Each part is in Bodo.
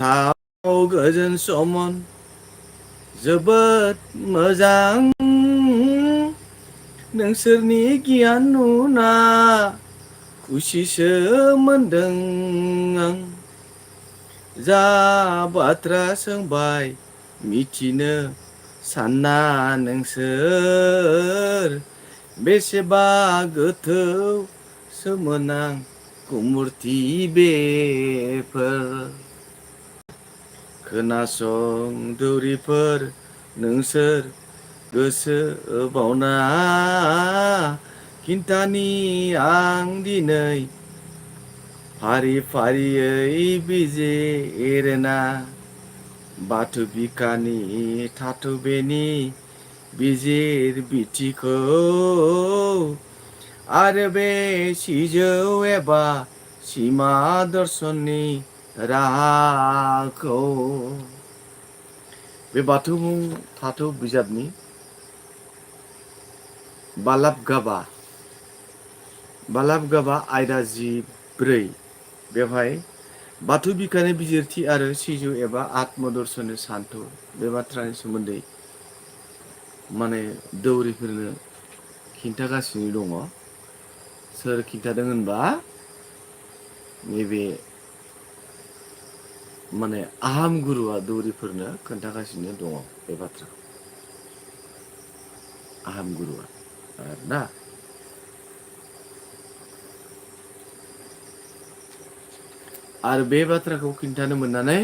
गोथाव गोजोन सममोन जोबोद मोजां नोंसोरनि गियान नुना खुसिसो मोनदों आं जा बाथ्रा सोंबाय मिथिनो सानना नोंसोर बेसेबा गोथौ सोमोनां गुमुरथि बेफोर खोनासं दौरिफोर नोंसोर गोसो बावना खिन्थानि आं दिनै फारि फारियै बिजिरना बाथौ बिखानि थाथौ बेनि बिजिर बिथिखौ आरो बे सिजौ एबा सिमा दर्शननि राहाखौ बे थाथौ बिजाबनि बालाब गाबा आयदा 14 बेवहाय बाथौ बिखानि बिजिरथि आरो सिजौ एबा आत्म दर्शननि सान्थौ बे बाथ्रानि सोमोन्दै माने दौरिफोरनो खिन्थागासिनो दङ। सोर खिन्थादों होनबा नैबे माने आहाम गुरुआ दौरिफोरनो खोन्थागासिनो दङ बे बाथ्राखौ। आहाम गुरुआ ना आरो बे बाथ्राखौ खिन्थानो मोननानै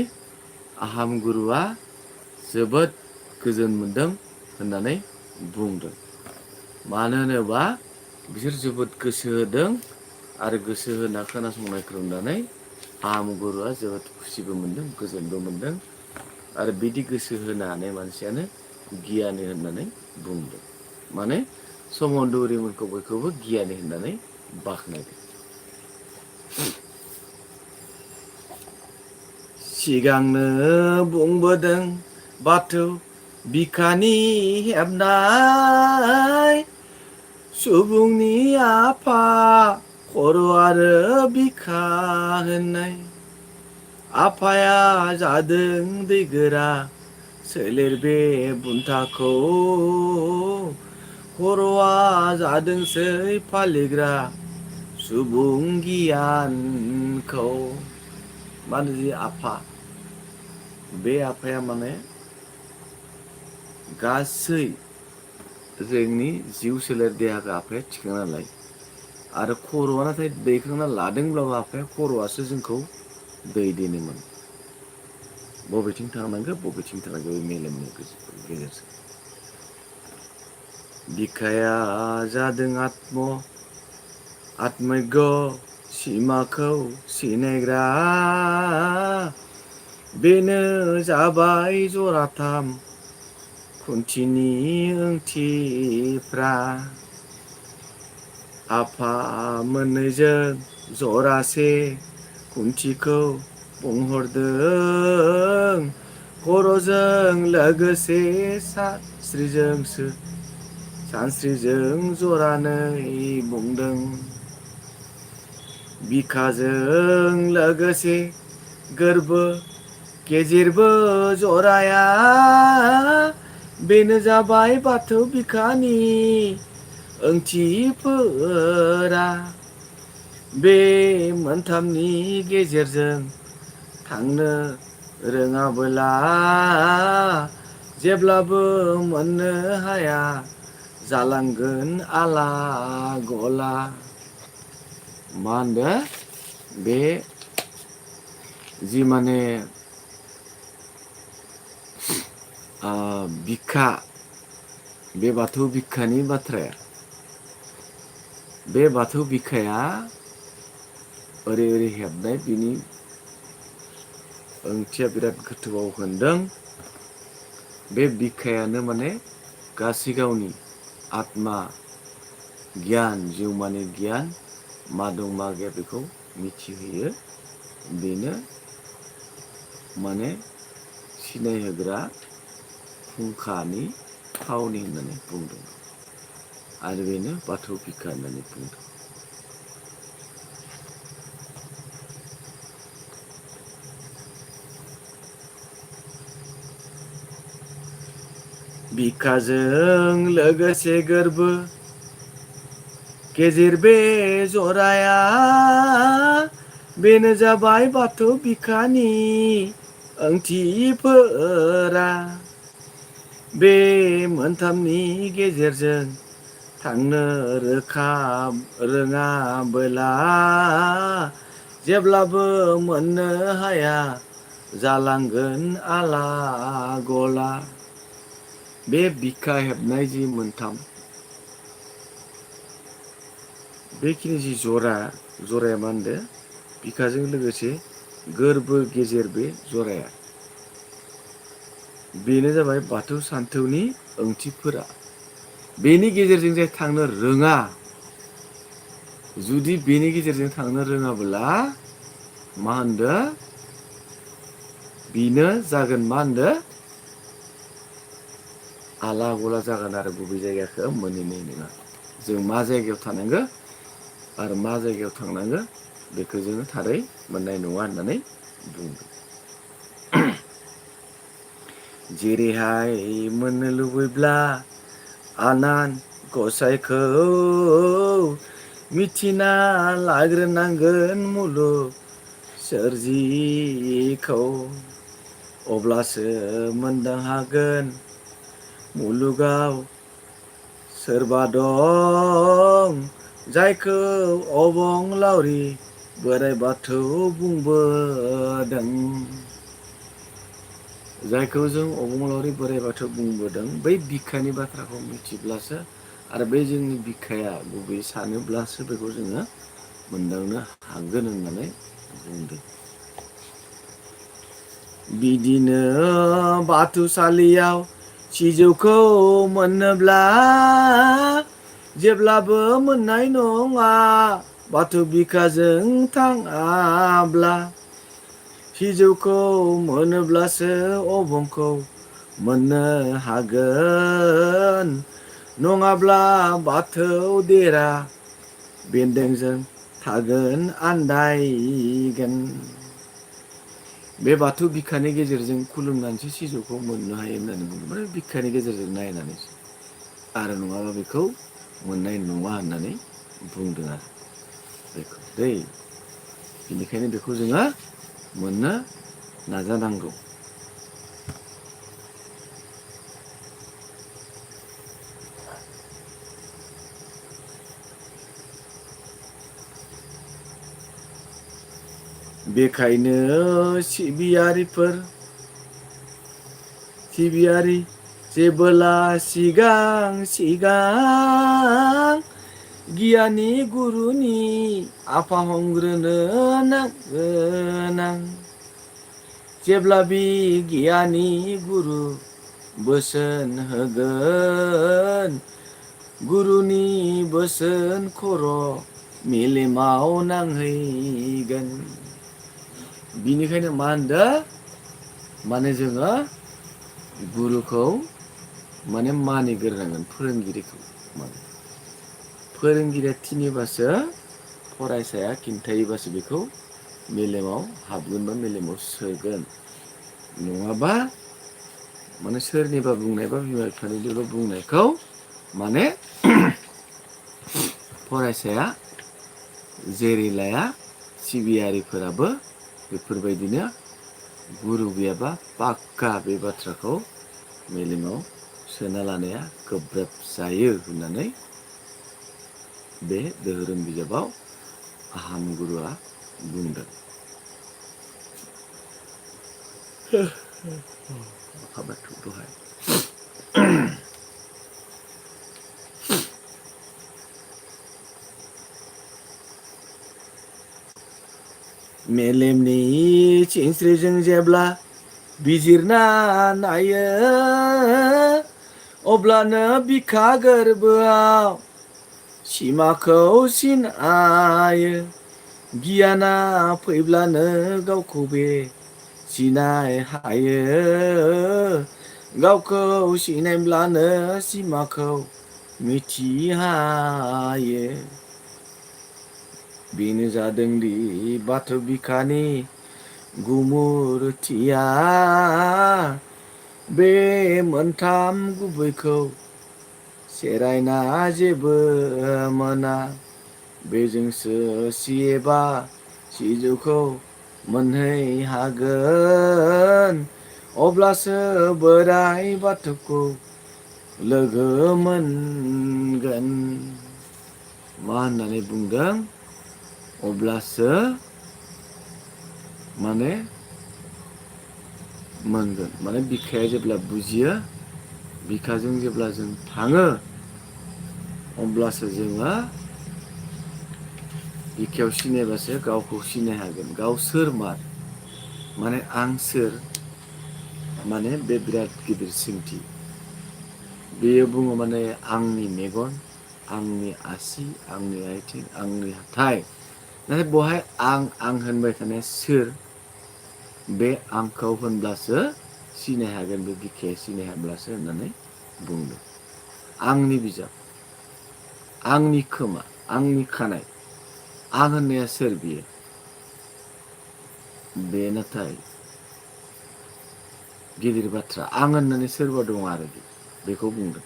आहाम गुरुआ जोबोद गोजोन मोनदों होननानै बुंदों। मानो होनोबा बिसोर जोबोद गोसो होदों आरो गोसो होना खोनासंनायखौ नुनानै आहाम गुरुआ जोबोद खुसिबो मोनदों गोजोनबो मोनदों आरो बिदि गोसो होनो हानाय मानसियानो गियानि होननानै बुंदों। माने समन दौरिमोनखौ बयखौबो गियानि होननानै बाख्नायदों। सिगांनो बुंबोदों बाथौ बिखानि हेबनाय सुबुंनि आफा खर' आरो बिखा होननाय आफाया जादों दै गोरा सोलेर बे बुन्थाखौ खर'आ जादोंसै फालिग्रा सुबुं गियानखौ माने जि आफा बे आफाया माने गासै जोंनि जिउ सोलेर देहाखौ आफाया थिखांना लायो आरो खर'आ नाथाय दैखांना लादोंब्लाबो आफाया खर'आसो जोंखौ दैदेनोमोन। बबेथिं थांनांगौ बबेथिं थांनांगौ बे मेलेमनि गेजेरजों बिखाया जादों आत्मयज्ञ सिमाखौ सिनायग्रा बेनो जाबाय जराथाम खुन्थिनि ओंथिफ्रा आफा मोननैजों जरासे खुन्थिखौ बुंहरदों खर'जों लोगोसे सानस्रिजों जरानै बुंदों बिखाजों लोगोसे गोरबो गेजेरबो जराया बेनो जाबाय बाथौ बिखानि ओंथिफोरा बे मोनथामनि गेजेरजों थांनो रोङाबोला जेब्लाबो मोननो हाया जालांगोन आला गला। मा होनदों बे जि माने बिखा बे बाथौ बिखानि बाथ्राया बे बाथौ बिखाया ओरै ओरै हेबनाय बिनि ओंथिया बिराद गोथौआव होनदों बे बिखायानो माने गासै गावनि आत्मा गियान जिउमानि गियान मा दं मा गैया बेखौ मिथिहोयो बेनो माने सिनायहोग्रा फुंखानि थावनि होननानै बुंदों आरो बेनो बाथौ बिखा होननानै बुंदों। बिखाजों लोगोसे गोरबो गेजेर बे जराया बेनो जाबाय बाथौ बिखानि ओंथिफोरा बे मोनथामनि गेजेरजों थांनो रोङाबोला जेब्लाबो मोननो हाया जालांगोन आला गला। बे बिखा हेबनाय जि मोनथाम बेखिनि जि जराया मा होनदो बिखाजों लोगोसे गोरबो गेजेर बे जराया बेनो जाबाय बाथौ सान्थौनि ओंथिफोरा बेनि गेजेरजों जे थांनो रोङा जुदि बेनि गेजेरजों थांनो रोङाबोला मा होनदो बिनो जागोन मा होनदो आला गला जागोन आरो बबे जायगाखौ मोनहैनाय नङा। जों मा जायगायाव थानांगो आरो मा जायगायाव थांनांगो बेखौ जोङो थारै मोननाय नङा होननानै बुंदों। जेरैहाय मोननो लुबैब्ला आनान गसाइखौ मिथिना लाग्रोनांगोन मुलुग सोरजिखौ अब्लासो मोनदां हागोन मुलुगाव सोरबा दं जायखौ अबंलावरि बोराइ बाथौ बुंबोदों। जायखौ जों अबंलावरि बोराइ बाथौ बुंबोदों बै बिखानि बाथ्राखौ मिथिब्लासो आरो बे जोंनि बिखाया गुबै सानोब्लासो बेखौ जोङो मोनदांनो हागोन होननानै बुंदों। बिदिनो बाथौसालियाव सिजौखौ मोनोब्ला जेब्लाबो मोननाय नङा बाथौ बिखाजों थाङाब्ला सिजौखौ मोनोब्लासो अबंखौ मोननो हागोन नङाब्ला बाथौ देरा बेन्दोंजों थागोन आन्दायगोन। बे बाथौ बिखानि गेजेरजों खुलुमनानैसो सिजौखौ मोननो हायो होननानै बुंदों माने बिखानि गेजेरजों नायनानैसो आरो नङाबा बेखौ मोननाय नङा होननानै बुंदों आरो बेखौ दै बेनिखायनो बेखौ जोङो मोननो नाजानांगौ। बेखायनो सिबियारि जेबोला सिगां गियानि गुरुनि आफा हमग्रोनो नांगोन आं जेब्ला बि गियानि गुरु बोसोन होगोन गुरुनि बोसोन खर' मेलेमाव नांहैगोन। बिनिखायनो मा होनदो माने जोङो गुरुखौ माने मानिग्रोनांगोन फोरोंगिरिखौ माने फोरोंगिरिया थिनिबासो फरायसाया खिन्थायोबासो बेखौ मेलेमाव हाबगोन बा मेलेमाव सोगोन नङाबा माने सोरनिबा बुंनाय बा बिमा बिफानिल' बुंनायखौ माने फरायसाया जेरै लाया सिबियारिफोराबो बेफोरबायदिनो गुरु गैयाबा पाक्का बे बाथ्राखौ मेलेमाव सोना लानाया गोब्राब जायो होननानै बे धोरोम बिजाबाव आहाम गुरुआ बुंदों। मेलेमनि सिनस्रिजों जेब्ला बिजिरना नायो अब्लानो बिखा गोरबोआव सिमाखौ सिनायो गियाना फैब्लानो गावखौ बे सिनाय हायो गावखौ सिनायब्लानो सिमाखौ मिथि हायो। बेनो जादोंदि बाथौ बिखानि गुमुरथिया बे मोनथाम गुबैखौ सेरायना जेबो मोना बेजोंसो सिएबा सिजौखौ मोनहैहागोन अब्लासो बोराइ बाथौखौ लोगो मोनगोन। मा होननानै बुंदों? अब्लासो माने मोनगोन माने बिखाया जेब्ला बुजियो बिखाजों जेब्ला जों थाङो अब्लासो जोङो बिखायाव सिनायबासो गावखौ सिनाय हागोन गाव सोर माने आं सोर माने बे बिराद गिदिर सोंथि। बेयो बुङो माने आंनि मेगन आंनि आसि आंनि आथिं आंनि हाथाइ नाथाय बहाय आं होनबाय थानाया सोर बे आंखौ होनब्लासो सिनाय हागोन बे बिखाया सिनाय हाब्लासो होननानै बुंदों। आंनि बिजाब आंनि खोमा आंनि खानाय आं होननाया सोर बियो? बे नाथाय गिदिर बाथ्रा आं होननानै सोरबा दं आरो बेखौ बुंदों।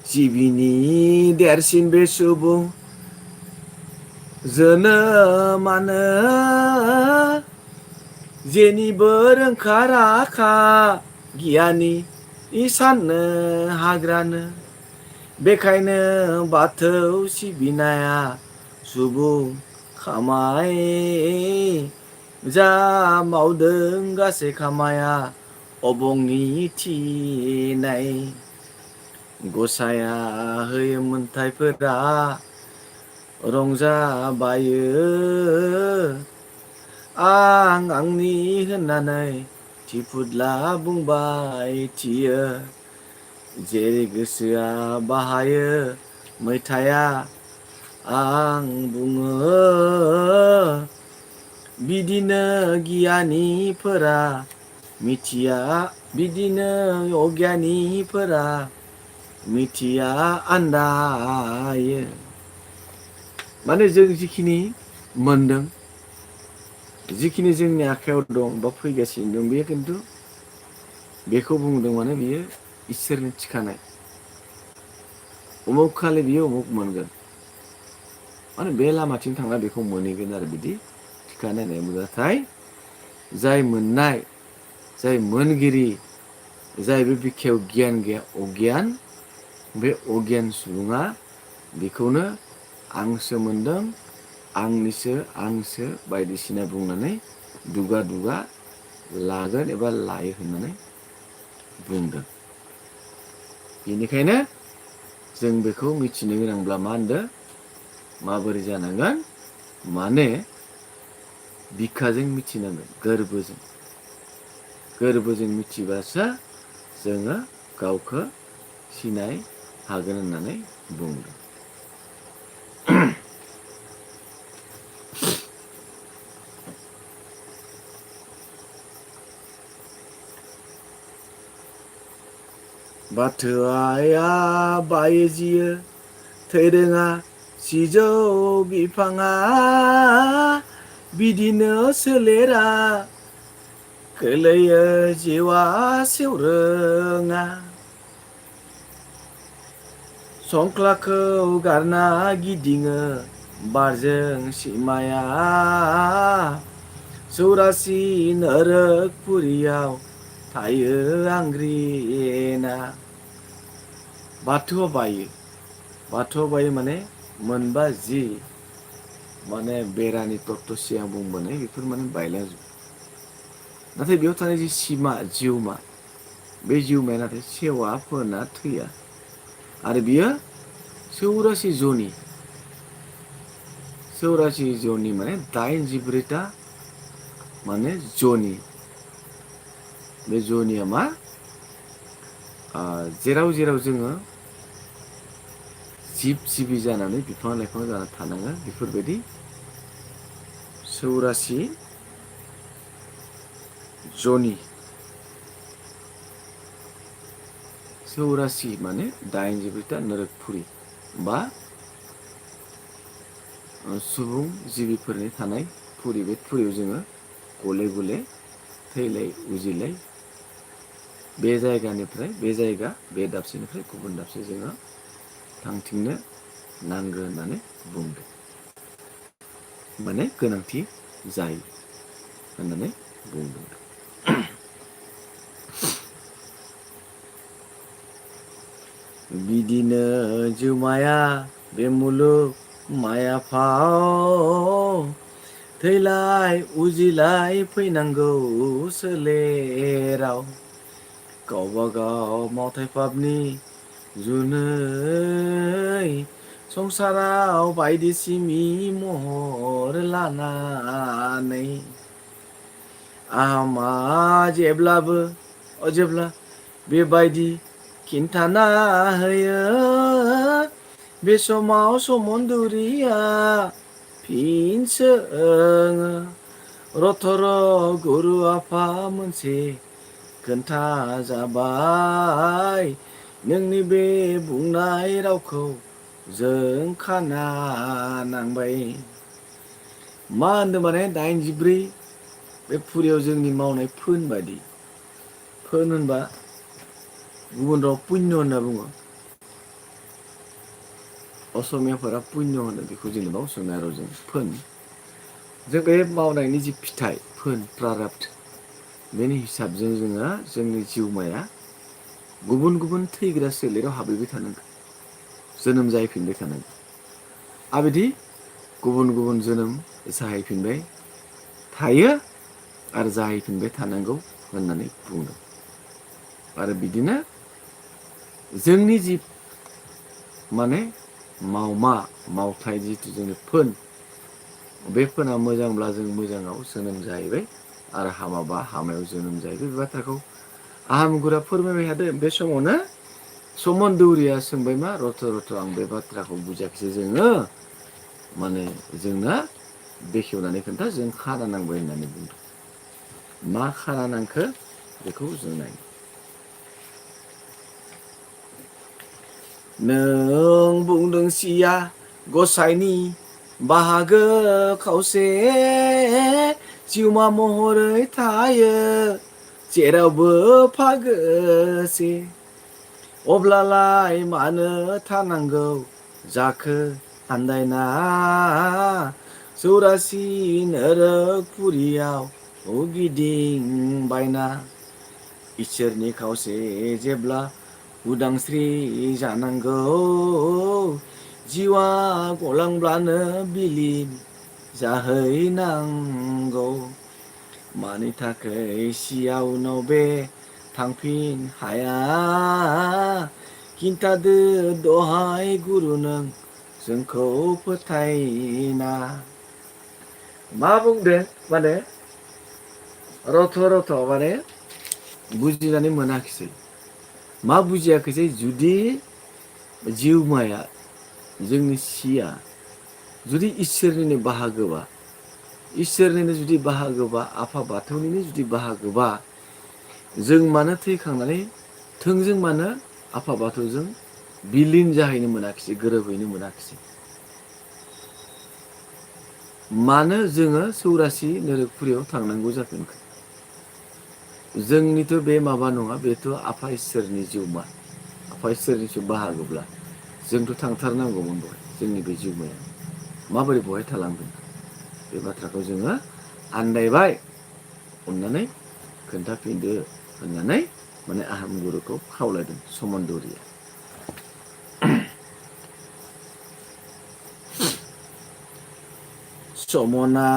जिबिनि देरसिन बे सुबुं जोनोमानो जेनिबो रोंखा राखा गियानि साननो हाग्रानो बेखायनो बाथौ सिबिनाया सुबुं खामाय जा मावदों गासै खामाया अबंनि थिनाय गसाया होयो मोन्थायफोरा रंजा बायो आं आंनि होननानै थिफुदला बुंबाय थियो जेरै गोसोआ बाहायो मैथाया आं बुङो बिदिनो गियानिफोरा मिथिया बिदिनो अगियानिफोरा मिथिया आन्दायो। माने जों जिखिनि मोनदों जिखिनि जोंनि आखायाव दं बा फैगासिनो दं बेयो खिन्थु बेखौ बुंदों माने बियो इसोरनि थिखानाय उमुक खालि बियो उमुक मोनगोन माने बे लामाथिं थांना बेखौ मोनहैगोन आरो बिदि थिखानाय नाथाय जाय मोननाय जाय मोनगिरि जाय बे बिखायाव गियान गैया अगियान बे अगियान सुबुङा बेखौनो आंसो मोनदों आंसो बायदिसिना बुंनानै दुगा दुगा लागोन एबा लायो होननानै बुंदों। बेनिखायनो जों बेखौ मिथिनो गोनांब्ला मा होनदों माबोरै जानांगोन माने बिखाजों मिथिनांगोन गोरबोजों मिथिबासो जोङो गावखौ सिनाय हागोन होननानै बुंदों। बाथौआ बायजियो थैरोङा सिजौ बिफाङा बिदिनो सोलेरा गोलैयो जिउआ सेवरोङा संख्लाखौ गारना गिदिङो बारजों सिमाया सौरासि नोरोखपुरियाव थायो आंग्रिना। बाथौआ बायो माने मोनबा जि माने बेरानि तत्त'से आं बुंबोनाय बेफोर माने बायलांजोबो नाथाय बेयाव थानाय जि सिमा जिउमा बे जिउमाया नाथाय सेवा फोना थैया आरो बियो चौरासि जनि माने 84टा माने जनि बे जनिया मा जेराव जेराव जोङो जिब जिबि जानानै बिफां लाइफां जानानै थानाङो बेफोरबायदि 84 जनि 84 माने 84टा नोरोखपुरि बा सुबुं जिबिफोरनि थानाय फुरि बे फुरियाव जोङो गले गले थैलाय उजिलाय बे जायगानिफ्राय बे जायगा बे दाबसेनिफ्राय गुबुन दाबसे जोङो थांथिंनो नांगौ होननानै बुंदों। माने गोनांथि जायो होननानै बुंदों। बिदिनो जिउमाया बे मुलुग मायाफाव थैलाय उजिलाय फैनांगौ सोलेराव गावबा गाव मावथाय पापनि जुनै संसाराव बायदिसिमि महर लानानै आमा जेब्ला बेबायदि खिन्थाना होयो बे समाव समन्दुरिया फिन सोङो रथर गुरु आफा मोनसे खोन्था जाबाय नोंनि बे बुंनाय रावखौ जों खाना नांबाय। मा होनदों माने 84 बे फुरियाव जोंनि मावनाय फोन बादि फोन होनबा गुबुन राव पुण्य होनना बुङो। असमियाफोरा पुण्य होनो बेखौ जेनेबा असमिया रावजों फोन जों बे मावनायनि जि फिथाइ फोन प्राराब्ध बेनि हिसाबजों जोङो जोंनि जिउमाया गुबुन गुबुन थैग्रा सोलेराव हाबहैबाय थानांगौ जोनोम जाहैफिनबाय थानांगौ आरो बिदि गुबुन गुबुन जोनोम जाहैफिनबाय थायो आरो जाहैफिनबाय थानांगौ होननानै बुंदों। आरो बिदिनो जोंनि जि माने मावथाय जिथु जोंनि फोन बे फोना मोजांब्ला जों मोजाङाव जोनोम जाहैबाय आरो हामाबा हामायाव जोनोम जाहैबाय। बे बाथ्राखौ आहामगुरा फोरमायबाय थादों। बे समावनो समन दौरिया सोंबाय मा रथ' आं बे बाथ्राखौ बुजियाखिसै जोङो माने जोंना बेखेवनानै खोन्था जों खाना नांबाय होननानै बुंदों। मा खाना नांखो बेखौ जों नाय। नों बुंदों सिया गसाइनि बाहागो खावसे जिउमा महरै थायो जेरावबो फागोसे अब्लालाय मानो थानांगौ जाखो आन्दायना 84 नोरकपुरियाव गिदिंबायना इसोरनि खावसे जेब्ला उदांस्रि जानांगौ जिउआ गलांब्लानो बिलीन जाहैनांगौ मानि थाखाय सिया उनाव बे थांफिन हाया खिन्थादो दहाय गुरु नों जोंखौ फोथायना। मा बुंदों माने रथ' माने बुजिनानै मोनाखिसै। मा बुजियाखिसै जुदि जिउमाया जोंनि सिया जुदि इसोरनिनो बाहागोबा इसोरनिनो जुदि बाहागोबा आफा बाथौनिनो जुदि बाहागोबा जों मानो थैखांनानै थोंजों मानो आफा बाथौजों बिलिन जाहैनो मोनाखिसै गोरोबहैनो मोनाखिसै मानो जोङो 84 नोरकपुरियाव थांनांगौ जाफिनखो। जोंनिथ' बे माबा नङा बेथ' आफा इसोरनि जिउमा आफा इसोरनिसो बाहागोब्ला जोंथ' थांथारनांगौमोन बेवहाय जोंनि बे जिउमाया माबोरै बहाय थालांगोन बे बाथ्राखौ जोङो आन्दायबाय अननानै खोन्थाफिनदो होननानै माने आहामगुरुखौ खावलायदों समन दौरिया। समना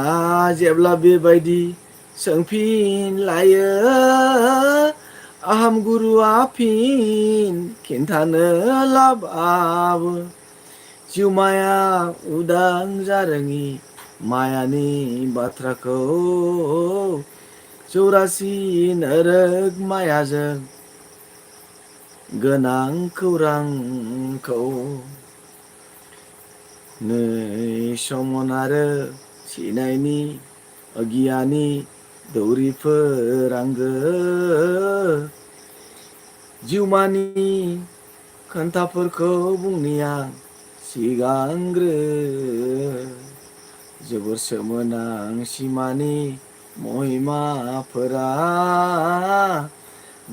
जेब्ला बेबायदि सोंफिनलायो आहामगुरुआ फिन खिन्थानो लाबाबो जिउमाया उदां जारोङि मायानि बाथ्राखौ 84 नोरक मायाजों गोनां खौरांखौ नै समन आरो सिनायनि गियानि दौरिफोर आंगो जिउमानि खोन्थाफोरखौ बुंनि आं सिगांग्रो जोबोर सोमोनां सिमानि महिमाफोरा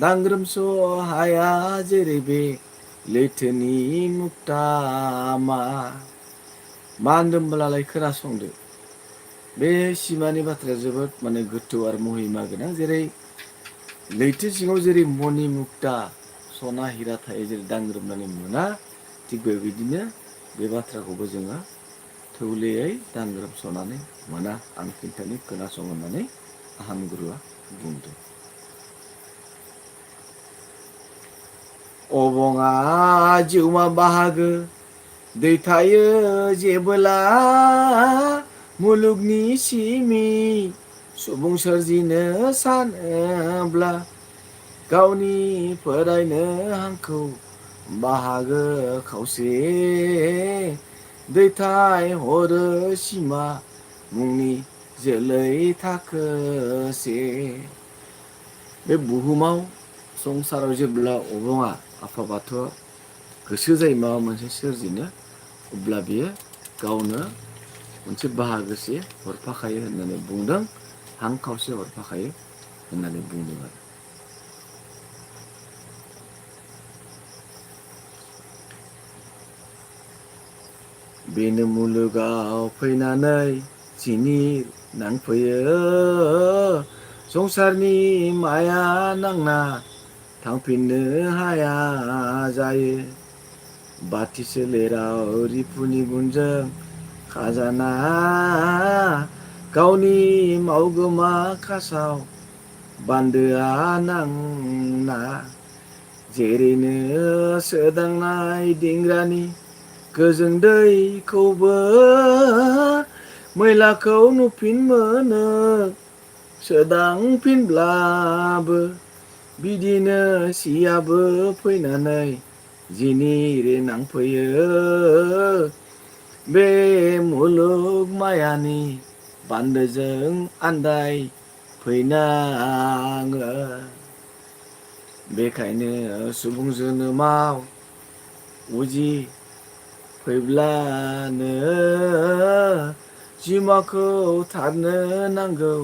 दांग्रोमस' हाया जेरै बे लैथोनि मुक्तामा। मा होनदोंब्लालाय खोनासंदो। बे सिमानि बाथ्राया जोबोद माने गोथौ आरो महिमा गोनां। जेरै लैथो सिङाव जेरै मणि मुक्ता सना हिरा थायो जेरै दांग्रोमनानै मोना, थिग बेबायदिनो बे बाथ्राखौबो जोङो थौलेयै दांग्रोमस'नानै मोना। आं खिन्थानो खोनासं होननानै आहाम गुरुआ बुंदों। अबङा जिउमा बाहागो दै थायो जेबोला मुलुगनि सिमि सुबुं सोरजिनो सानोब्ला गावनि फोरायनो हांखौ बाहागो खावसे दैथाय हरो सिमा मुंनि जोलै थाखोसे। बे बुहुमाव संसाराव जेब्ला अबङा आफा बाथौआ गोसो जायो माबा मोनसे सोरजिनो, अब्ला बियो गावनो मोनसे बाहागोसे हरफाखायो होननानै बुंदों। हां खावसे हरफाखायो होननानै बुंदों आरो। बेनो मुलुगाव फैनानै जिनिर नांफैयो संसारनि माया नांना थांफिननो हाया जायो। बाथि सोलेराव रिपुनि गुनजों खाजाना गावनि मावगोमा खासाव बान्दोआ नांना जेरैनो सोदांनाय दिंग्रानि गोजों दैखौबो मैलाखौ नुफिन मोनो सोदांफिनब्लाबो। बिदिनो सियाबो फैनानै जिनिर नांफैयो बे मुलुग मायानि बान्दोजों आन्दाय फैनाङो। बेखायनो सुबुं जोनोमाव उजि फैब्लानो जिउमाखौ थारनो नांगौ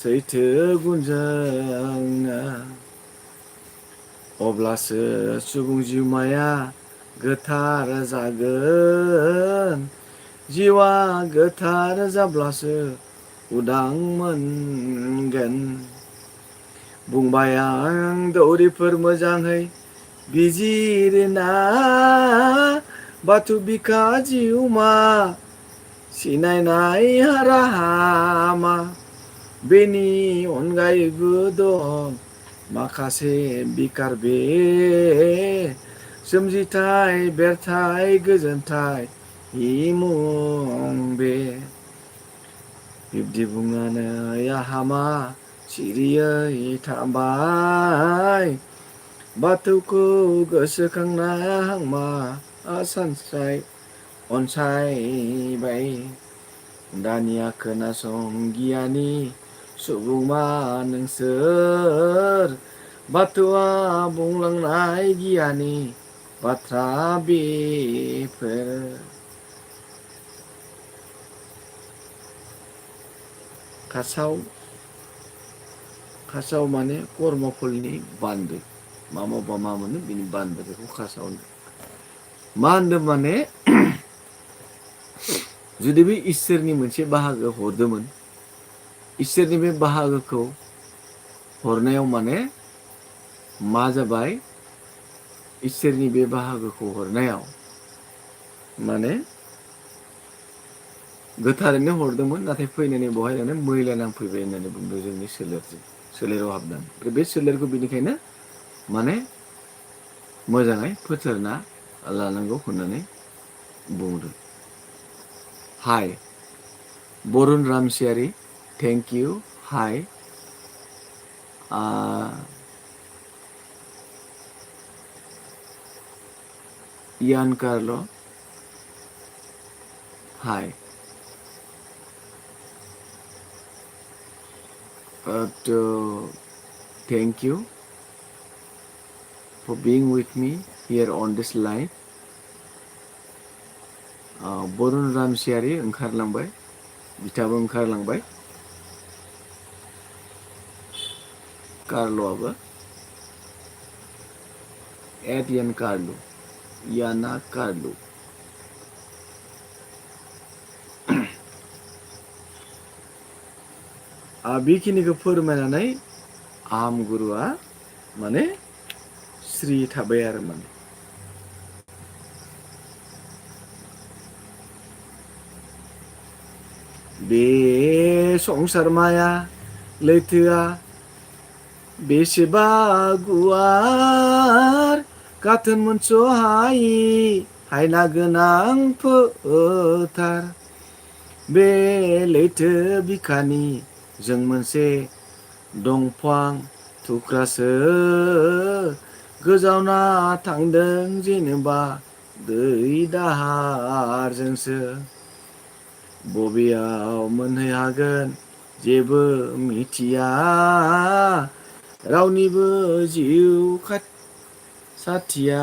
सैथो गुनजोंनो। अब्लासो सुबुं जिउमाया गोथार जागोन। जिउआ गोथार जाब्लासो उदां मोनगोन। बुंबाय आं दौरिफोर मोजाङै बिजिरना बाथौ बिखा जिउमा सिनायनाय राहा मा। बेनि अनगायैबो दं माखासे बिखार बे सोमजिथाय बेरथाय गोजोनथाय मुं बे। बिब्दि बुंनानै आहामा सिरियै थाबाय बाथौखौ गोसोखांना हांमा सानस्राय अनसायबाय। दानिया खोनासं गियानि सुबुंमा नोंसोर बाथौआ बुंलांनाय गियानि बाथ्रा बेफोर। खासाव माने कर्मफलनि बान्दो। मा मावबा मा मोनो बिनि बान्दो, बेखौ खासाव होनो। मा होनदों माने जुदि बे इसोरनि मोनसे बाहागो हरदोंमोन, इसोरनि बे बाहागोखौ हरनायाव माने मा जाबाय, इसोरनि बे बाहागोखौ हरनायाव माने गोथारैनो हरदोंमोन, नाथाय फैनानै बहाय माने मैला नांफैबाय होननानै बुंदों जोंनि सोलेराव हाबनानै। बे सोलेरखौ बेनिखायनो माने मोजाङै फोथारना लानांगौ होननानै बुंदों। हाय बरुन रामसियारि, थेंक इउ। हाय यान कार्ल, हाय thank you for being with me here on this line. Barun रामसियारि ओंखारलांबाय। बिथाङाबो ओंखारलांबाय कार्ल'आबो एडियान कार्ल' याना कार्ल' बेखिनिखौ फोरमायनानै आहम गुरुआ माने स्रि थाबाय आरो माने बे संसार माया लैथोआ बेसेबा गुवार गाथोन मोनस'हायि हायना गोनां फोथार बे लैथो बिखानि जों मोनसे दंफां थुख्रासो गोजावना थांदों जेनेबा दै दाहारजोंसो बबेयाव मोनहैहागोन जेबो मिथिया रावनिबो जिउ साथिया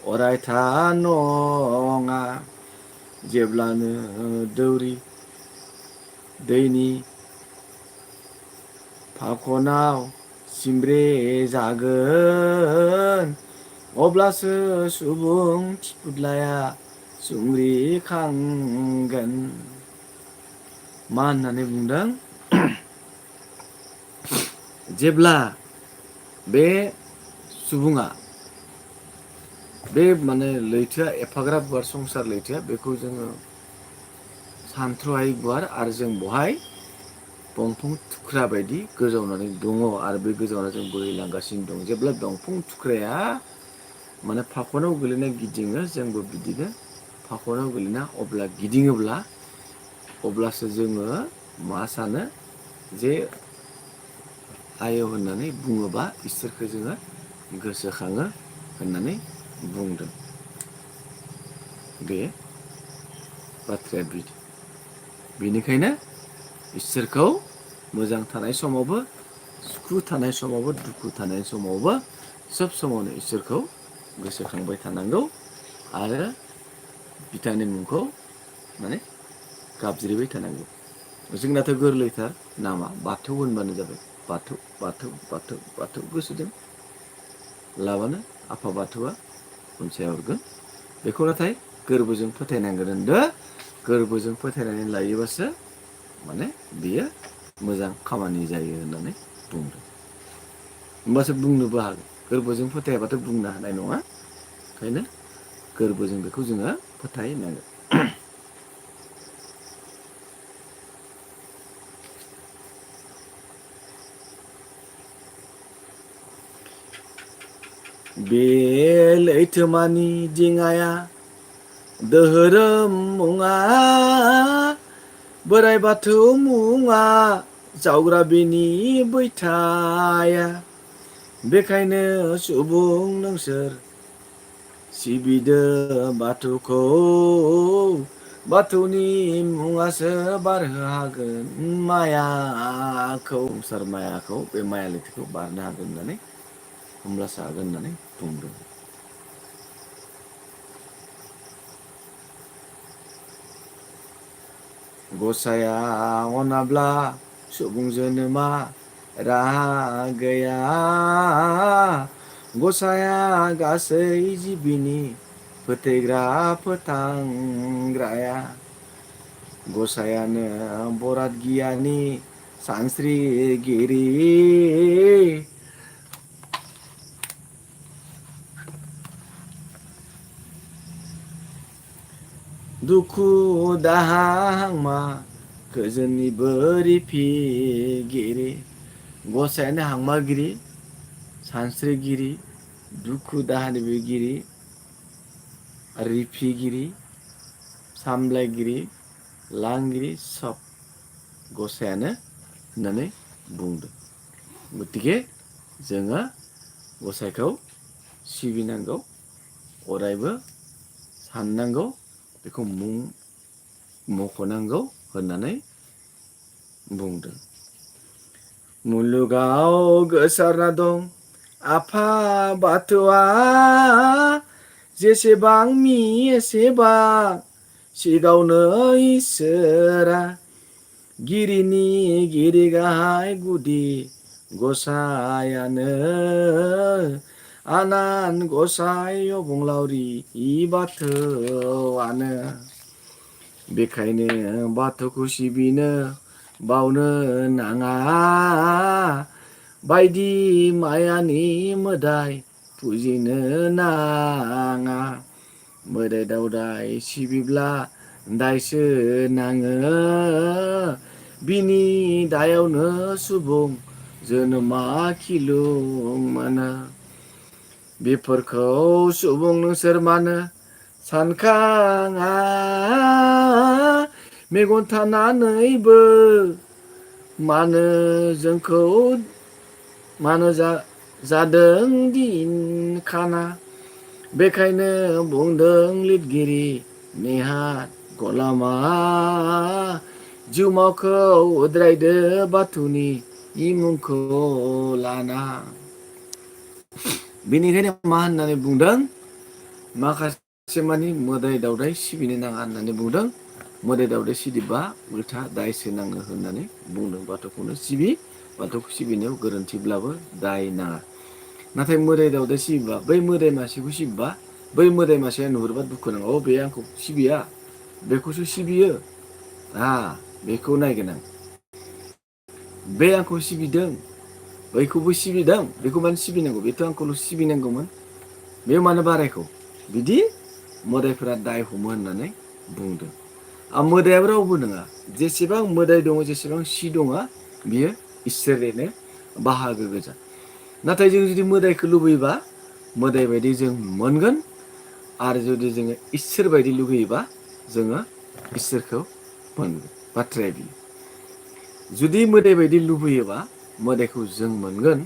अरायथा नङा जेब्लानो दौरि दैनि फाखनाव सिमब्रे जागोन अब्लासो सुबुं थिफुदलाया सुंग्रिखांगोन मा होननानै बुंदों जेब्ला बे सुबुङा बे माने लैथोआ एफाग्राब गुवार संसार लैथोआ बेखौ जोङो सानथ्र'हायि गुवार आरो जों बहाय दंफां थुख्रा बायदि गोजावनानै दङ आरो बे गोजावना जों बोहैलांगासिनो दं जेब्ला दंफां थुख्राया माने फाखनाव गोलैना गिदिङो जोंबो बिदिनो फाखनाव गोलैना अब्ला गिदिङोब्ला अब्लासो जोङो मा सानो जे आय होननानै बुङोबा इसोरखौ जोङो गोसोखाङो होननानै बुंदों बे बाथ्राया बिदि बेनिखायनो इसोरखौ मोजां थानाय समावबो सुखु थानाय समावबो दुखु थानाय समावबो सोब समावनो इसोरखौ गोसोखांबाय थानांगौ आरो बिथांनि मुंखौ माने गाबज्रिबाय थानांगौ जोंनाथ' गोरलैथार नामा बाथौ होनबानो जाबाय बाथौ बाथौ बाथौ बाथौ गोसोजों लाबानो आफा बाथौआ अनसाय हरगोन बेखौ नाथाय गोरबोजों फोथायनांगोन होनदों गोरबोजों फोथायनानै लायोबासो माने बियो मोजां खामानि जायो होननानै बुंदों होमबासो बुंनोबो हागोन गोरबोजों फोथायाबाथ' बुंनो हानाय नङा ओंखायनो गोरबोजों बेखौ जोङो फोथायनांगोन बे लैथोमानि दिङाया दोहोरोम मुङा बोराइ बाथौ मुङा जावग्रा बेनि बैथाया बेखायनो सुबुं नोंसोर सिबिदो बाथौखौ बाथौनि मुङासो बारहोहागोन मायाखौ संसार मायाखौ बे माया लैथोखौ बारनो हागोन होननानै होमब्लासो हागोन होननानै बुंदों गसाया अनाब्ला सुबुं जोनोमा राहा गैया गसाया गासै जिबिनि फोथैग्रा फोथांग्राया गसायानो बराद गियानि सानस्रिगिरि दुखु दाहा हांमा गोजोननिबो रिफिगिरि गसायानो हांमागिरि सानस्रिगिरि दुखु दाहानिबो गिरि रिफिगिरि सामलायगिरि लांगिरि सब गसायानो होननानै बुंदों गतिके जोङो गसाइखौ सिबिनांगौ अरायबो साननांगौ बेखौ मुं मख'नांगौ होननानै बुंदों मुलुगाव गोसारना दं आफा बाथौआ जेसेबां एसेबां सिगावनो इसोरा गिरिनि गिरि गाहाय गुदि गसायानो आनान गसाय अबंलावरि बाथौआनो। बेखायनो बाथौखौ सिबिनो बावनो नाङा बायदि मायानि मोदाय फुजिनो नाङा। मोदाय दावदाय सिबिब्ला दायसो नाङो बिनि दायावनो सुबुं जोनोमा खिलुं मोनो। बेफोरखौ सुबुं नोंसोर मानो सानखाङा मेगन थानानैबो मानो जोंखौ मानो जादों दिन खाना। बेखायनो बुंदों लिरगिरि नेहाद गलामा जिउमाखौ उद्रायदो बाथौनि मुंखौ लाना। बेनिखायनो मा होननानै बुंदों माखासे मानि मोदाय दावदाय सिबिनो नाङा होननानै बुंदों। मोदाय दावदाय सिबिबा उल्था दायसो नाङो होननानै बुंदों। बाथौखौनो सिबि बाथौखौ सिबिनायाव गोरोन्थिब्लाबो दाय नाङा। नाथाय मोदाय दावदाय सिबिबा बै मोदाय मासेखौ सिबिबा बै मोदाय मासेया नुहुरबा दुखु नाङो अ बे आंखौ सिबिया बेखौसो सिबियो बेखौ नायगोन आं। बे आंखौ सिबिदों बैखौबो सिबिदों बेखौ मानो सिबिनांगौ बेथ' आंखौल' सिबिनांगौमोन बे मानो बारायखौ बिदि मोदायफोरा दाय हमो होननानै बुंदों। मोदायाबो रावबो नङा जेसेबां मोदाय दङ जेसेबां सि दङ बियो इसोरनिनो बाहागो गोजा। नाथाय जों जुदि मोदायखौ लुबैयोबा मोदाय बायदि जों मोनगोन आरो जुदि जोङो इसोर बायदि लुगैयोबा जोङो इसोरखौ मोनगोन। बाथ्राया बियो जुदि मोदाय बायदि लुबैयोबा मोदायखौ जों मोनगोन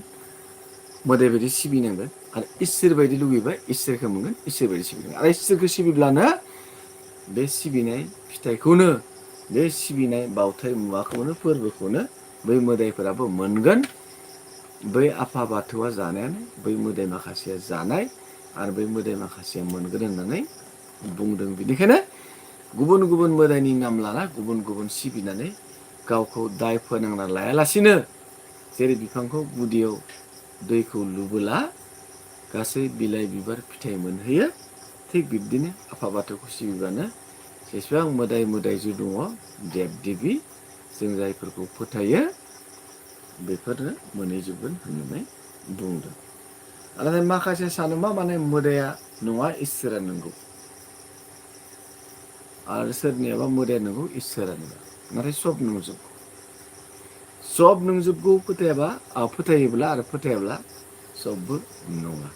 मोदाय बायदि सिबिनांगोन आरो इसोर बायदि लुगैबा इसोरखौ मोनगोन इसोर बायदि सिबिनांगोन आरो इसोरखौ सिबिब्लानो बे सिबिनाय फिथाइखौनो बे सिबिनाय बाउथाय मुवाखौनो फोरबोखौनो बै मोदायफोराबो मोनगोन। बै आफा बाथौआ जानायानो बै मोदाय माखासेया जानाय आरो बै मोदाय माखासेया मोनगोन होननानै बुंदों। बेनिखायनो गुबुन गुबुन मोदायनि नाम लाना गुबुन गुबुन सिबिनानै गावखौ दाय फोनांना लायालासिनो जेरै बिफांखौ गुदियाव दैखौ लुबोला गासै बिलाइ बिबार फिथाइ मोनहैयो थिग बिब्दिनो आफा बाथौखौ सिबिबानो जेसेबां मोदाय मोदायजो दङ देब देबि जों जायफोरखौ फोथायो बेफोरनो मोनहैजोबगोन होननानै बुंदों। आरो माखासे सानो मा माने मोदाया नङा इसोरा नंगौ आरो सोरनियाबा मोदाया नंगौ इसोरा नङा नाथाय सब नंजोबगौ। सब नोंजोबगौ फोथायोब्ला आरो फोथायाब्ला सबबो नङा।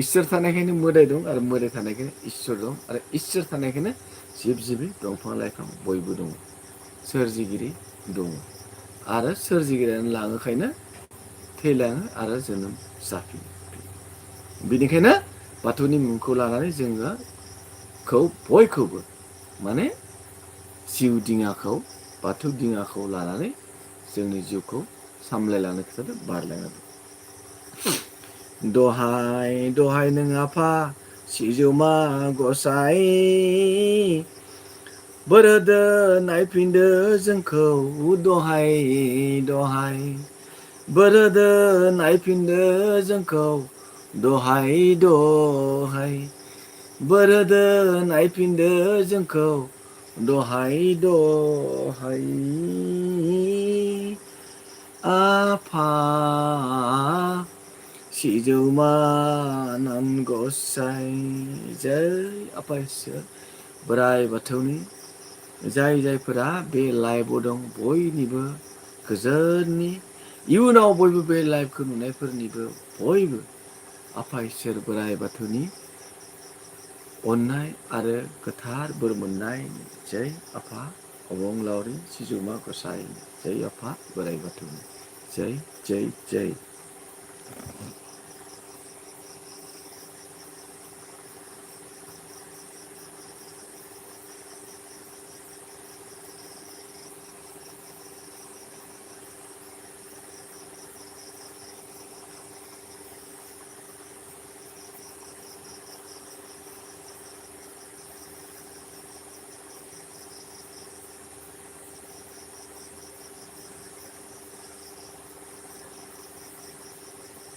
इसोर थानायखायनो मोदाय दं आरो मोदाय थानायखायनो इसोर दं आरो इसोर थानायखायनो जिब जिबि दंफां लाइफां बयबो दङ सोरजिगिरि दङ आरो सोरजिगिरियानो लाङोखायनो थैलाङो आरो जोनोम जाफिनो। बेनिखायनो बाथौनि मुंखौ लानानै जोङो बयखौबो माने जिउ दिङाखौ बाथौ दिङाखौ लानानै जोंनि जिउखौ सामलायलांनो खोथादो बारलांनो। दहाय दहाय नों आफा सिजौमा गसाय बोर होदो नायफिनदो जोंखौ दहाय दहाय बोर होदो नायफिनदो जोंखौ दहाय दहाय बोर होदो नायफिनदो जोंखौ दहाय दहाय आफा सिजौमा आनान गसाय जै आफा इसोर बोराइ बाथौनि जाय जायफोरा बे लाइभआव दं बयनिबो गोजोननि इयुनाव बयबो बे लाइभखौ नुनायफोरनिबो बयबो आफा इसोर बोराइ बाथौनि अननाय आरो गोथार बोर मोननाय जै आफा अबंलावरि सिजौमा गसाय जै आफा बोराइ बाथौनि जै जै जै।